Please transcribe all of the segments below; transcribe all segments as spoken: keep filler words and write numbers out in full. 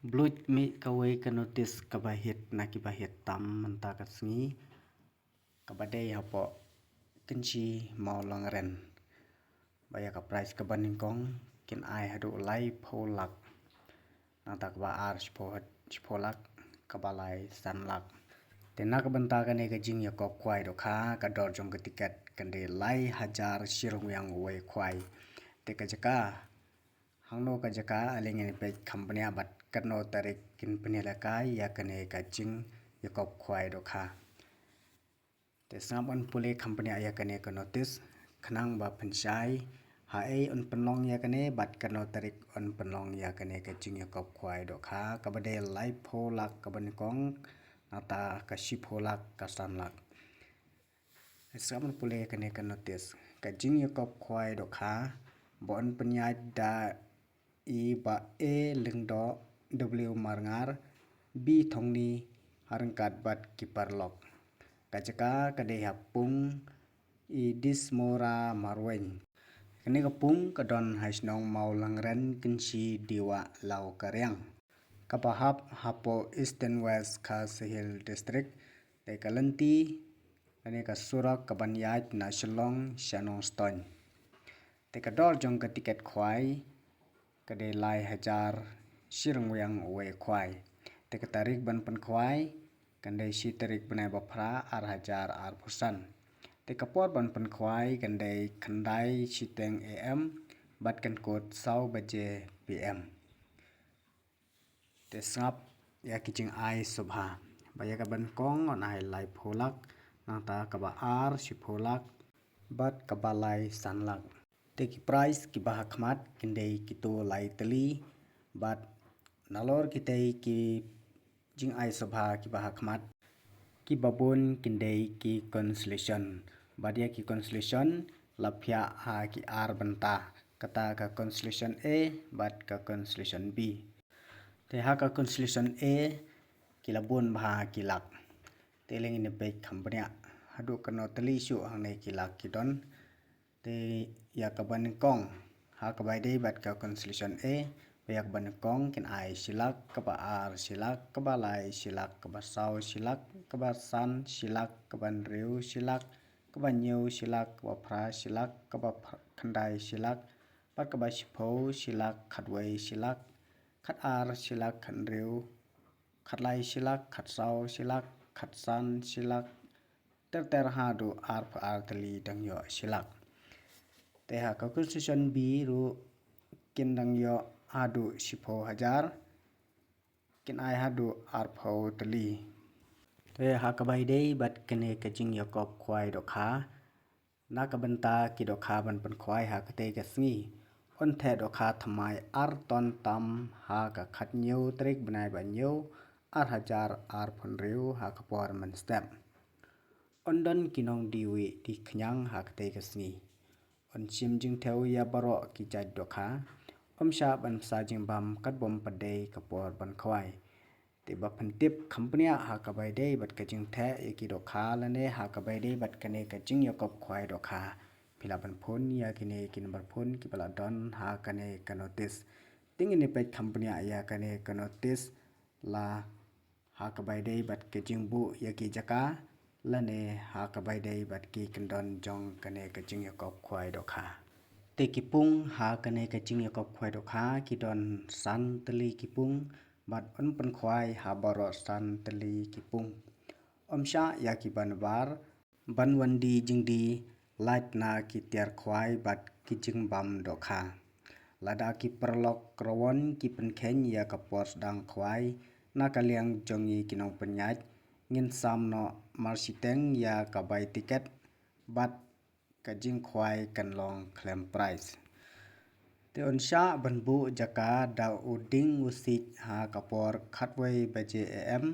Bluit mih kawei ka notice kaba hit na kiba hit tam mynta ka sngi, kaba dei hapoh Kynshi Mawlangren, ba ïa ka price kaba nyngkong kin ai haduh laiphew lak, nangta kaba ar shiphew, shiphew lak, kaba lai san lak. Te na ka bynta kane ka jingïakop khwai dohkha, ka dor jong ka tiket kan dei lai hajar shi ryngwiang uwei khwai. Te ka jaka, hangno ka jaka, ale ngin peit kham bniah bad katno tarik kin pynïalehkai ïa kane ka jingïakop khwai dohkha. Te sngap, yn pule kham bniah ïa kane ka notice, khnang ba phin shai haei yn pynlong ïa kane bad katno tarik yn pynlong ïa kane ka jingïakop khwai dohkha, kaba dei laiphew lak kaba nyngkong, nangta ka shiphew lak ka san lak. Sngap, yn pule kane ka notice. Ka jingïakop khwai dohkha ba yn pynïaid da i Bah A Lyngdoh, W Marngar, B Thongni, ha ryngkat bad ki paralok. Ka jaka ka dei ha Pung i Dismora Marwein. Kane ka pung ka don ha shnong Mawlangren, Kynshi, Dewa, Lawkariang, kaba hap hapoh Eastern West Khasi Hills District. Te ka lynti, kane ka surok kaban ïaid na Shillong sha Nongstoiñ. Te ka dor jong ka tiket khwai ka dei lai hajar shi ryngwiang uwei khwai. Te ka tarik ban pynkhwai kan dei shi tarik bnai ba phra, ar hajar arphew san. Te ka por ban pynkhwai kan dei khyndai shiteng A M bad kan kut saw baje P M. Te sngap ïa ki jingai sngewbha. Ba ïa kaba nyngkong yn ai laiphew lak, nangta kaba ar shiphew lak, bad kaba lai san lak. Te ki prize kiba ha khmat kin dei kito lai tylli, bad nalor kitei ki jingai sngewbha kiba ha khmat, kiba bun kin dei ki consolation. Bad ïa ki consolation la phiah ha ki ar bynta, kata ka consolation A bad ka consolation B. Te ha ka consolation A ki la bun bha ki lak. Te ale ngin peit kham bniah haduh katno tylli shuh hangne ki lak ki don. Te ïa kaba nyngkong, ha kaba ïadei bad ka consolation A, ba ïa kaba nyngkong kin ai shi lak, kaba ar shi lak, kaba lai shi lak, kaba saw shi lak, kaba san shi lak, kaba hynriew shi lak, kaba hynñiew shi lak, kaba phra shi lak, kaba phr-, khyndai shi lak, bad kaba shiphew shi lak, khatwei shi lak, khatar shi lak, khathynriew, khatlai shi lak, khatsaw shi lak, khatsan shi lak, ter ter haduh arphew ar tylli dang ïoh shi lak. Te ha ka consolation B ruh kin dang ïoh haduh shiphew hajar, kin ai haduh arphew tylli. Te ha kaba ïadei bad kane ka jingïakop khwai dohkha, na ka bynta ki dohkha ban pynkhwai ha katei ka sngi, yn theh dohkha thymmai ar ton tam ha ka khathynñiew tarik bnai ba hynñiew, ar hajar arphew hynriew, ha ka por mynstep. Yn don ki nongdie wieh die khñiang ha katei ka sngi. Yn shim jingthew ïa baroh ki jait dohkha. Ym shah ban bsa jingbam katba ym pat dei ka por ban khwai. Te ba phin tip kham bniah ha kaba ïadei bad ka jingtheh ïa ki dohkha lane ha kaba ïadei bad kane ka jingïakop khwai dohkha, phi lah ban phone ïa kine ki number phone kiba la don ha kane ka notice. Te ngin ïa peit kham bniah ïa kane ka notice la ha kaba ïadei bad ka jingbuh ïa ki jaka lane ha kaba ïadei bad ki kyndon jong kane ka jingïakop khwai dohkha. Te ki pung ha kane ka jingïakop khwai dohkha ki don san tylli ki pung, bad yn pynkhwai ha baroh san tylli ki pung. Ym shah ïa ki ban bar, ban wan die jingdie lait na ki tiar khwai bad ki jingbam dohkha. Lada ki paralok rawon ki pynkheiñ ïa ka por sdang khwai na ka liang jong ngi ki nongpynïaid, ngin sam noh marshiteng ïa ka bai tiket bad ka jingkhwai kan long khlem prize. Te yn shah ban buh jaka da u dieng u siej ha ka por khatwei baje A M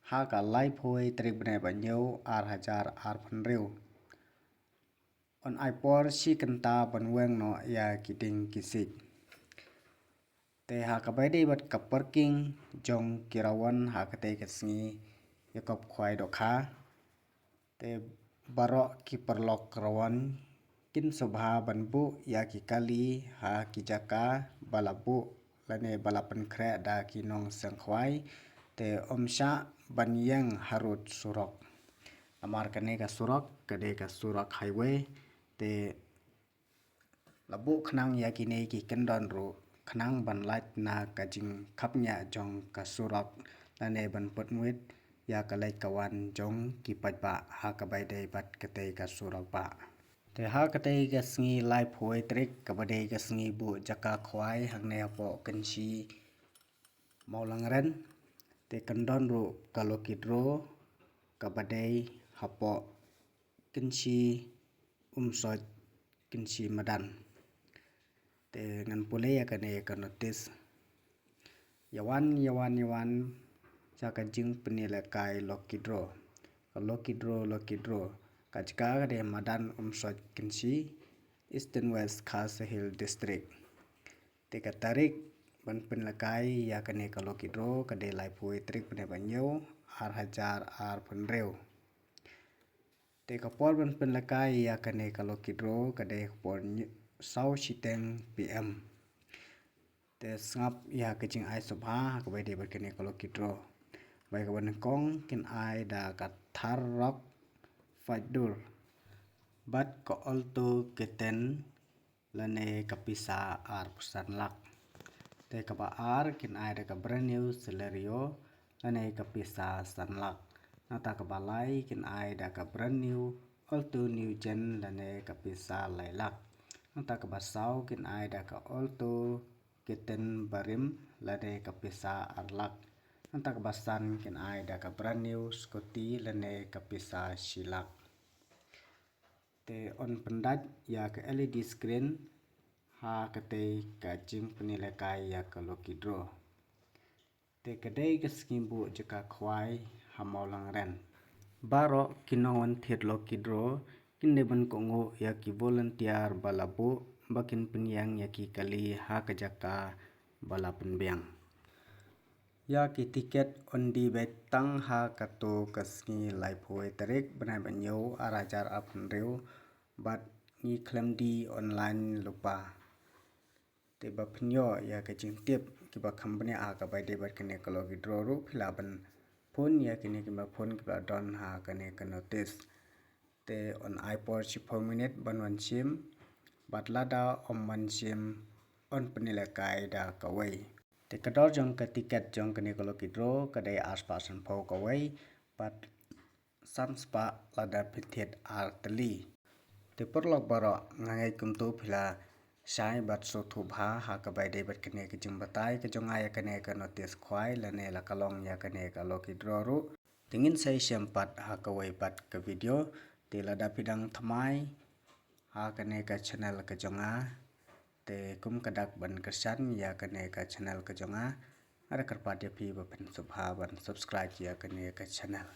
ha ka laiphew tarik bnai ba hynñiew, ar hajar arphew hynriew. Yn ai por shi kynta ban weng noh ïa ki dieng ki siej. Te ha kaba ïadei bad ka parking jong ki rawon ha katei ka sngi ïakop khwai dohkha, te baroh ki paralok rawon kin sngewbha ban buh ïa ki kali ha ki jaka ba la buh lane ba la pynkhreh da ki nongseng khwai, te ym shah ban ïeng harud surok. Namar kane ka surok ka dei ka surok highway, te la buh khnang ïa kine ki kyndon ruh khnang ban lait na ka jingkhapngiah jong ka surok lane ban pynwit ïa ka leit ka wan jong ki paidbah ha kaba ïadei bad katei ka surok bah. Te ha katei ka sngi laiphew tarik kaba dei ka sngi buh jaka khwai hangne hapoh Kynshi Mawlangren, te kan don ruh ka lucky draw kaba dei hapoh Kynshi Umsoit Kynshi Madan. Te ngan pule ïa kane ka notice. Ïa wan, ïa wan, ïa wan sha ka jingpynïalehkai lucky draw. Ka lucky draw, lucky draw. Ka jaka ka dei Madan Umsoit Kynshi, Eastern West Khasi Hills District. Te ka tarik ban pynïalehkai ïa kane ka lucky draw ka dei laiphew tarik bnai ba hynñiew, ar hajar arphew hynriew. Te ka por ban pynïalehkai ïa kane ka lucky draw ka dei ka por saw shiteng P M. Te sngap ïa ka jingai sngewbha ha kaba ïadei bad kane ka lucky draw. Ba ïa kaba nyngkong kin ai da ka Thar Roxx five door bad ka Alto K ten lane ka pisa arphew san lak. Te kaba ar kin ai da ka brand new Celerio lane ka pisa san lak. Nangta kaba lai kin ai da ka brand new Alto New Gen lane ka pisa lai lak. Nangta kaba saw kin ai da ka Alto K ten barim lane ka pisa ar lak. Nangta kaba san kin ai da ka brand new Scooty lane ka pisa shi lak. Te yn pyndait ïa ka L E D screen ha katei ka jingpynïalehkai ïa ka lucky draw. Te ka dei ka sngi buh jaka khwai ha Mawlangren. Baroh ki nongwan thied lucky draw kin dei ban kohnguh ïa ki volunteer ba la buh ba kin pynïeng ïa ki kali ha ka jaka ba la pynbiang. Ïa ki tiket yn die beit tang ha kato ka sngi laiphew tarik bnai ba hynñiew ar hajar arphew hynriew bad ngi khlem die online lypa. Te ba phin ïoh ïa ka jingtip kiba kham bniah ha kaba ïadei bad kane ka lucky draw ruh phi lah ban phone ïa kine kiba phone kiba don ha kane ka notice. Te yn ai por shiphew minit ban wan shim bad lada ym wan shim yn pynïalehkai da kawei. Te ka dor jong ka tiket jong kane ka lucky draw ka dei arspah sanphew kawei bad sanspah lada phi thied ar tylli. Te paralok baroh nga ngeit kumto phi la shai bad sngewthuh bha ha kaba ïadei bad kane ka jingbatai ka jong nga ïa kane ka notice khwai lane la ka long ïa kane ka lucky draw ruh. Te ngin sa ïashem pat ha kawei pat ka video. Te lada phi dang thymmai ha kane ka channel ka jong nga, te kum ka dak ban kyrshan ïa kane ka channel ka jong nga, nga da kyrpad ïa phi ba phin sngewbha ban subscribe ïa kane ka channel.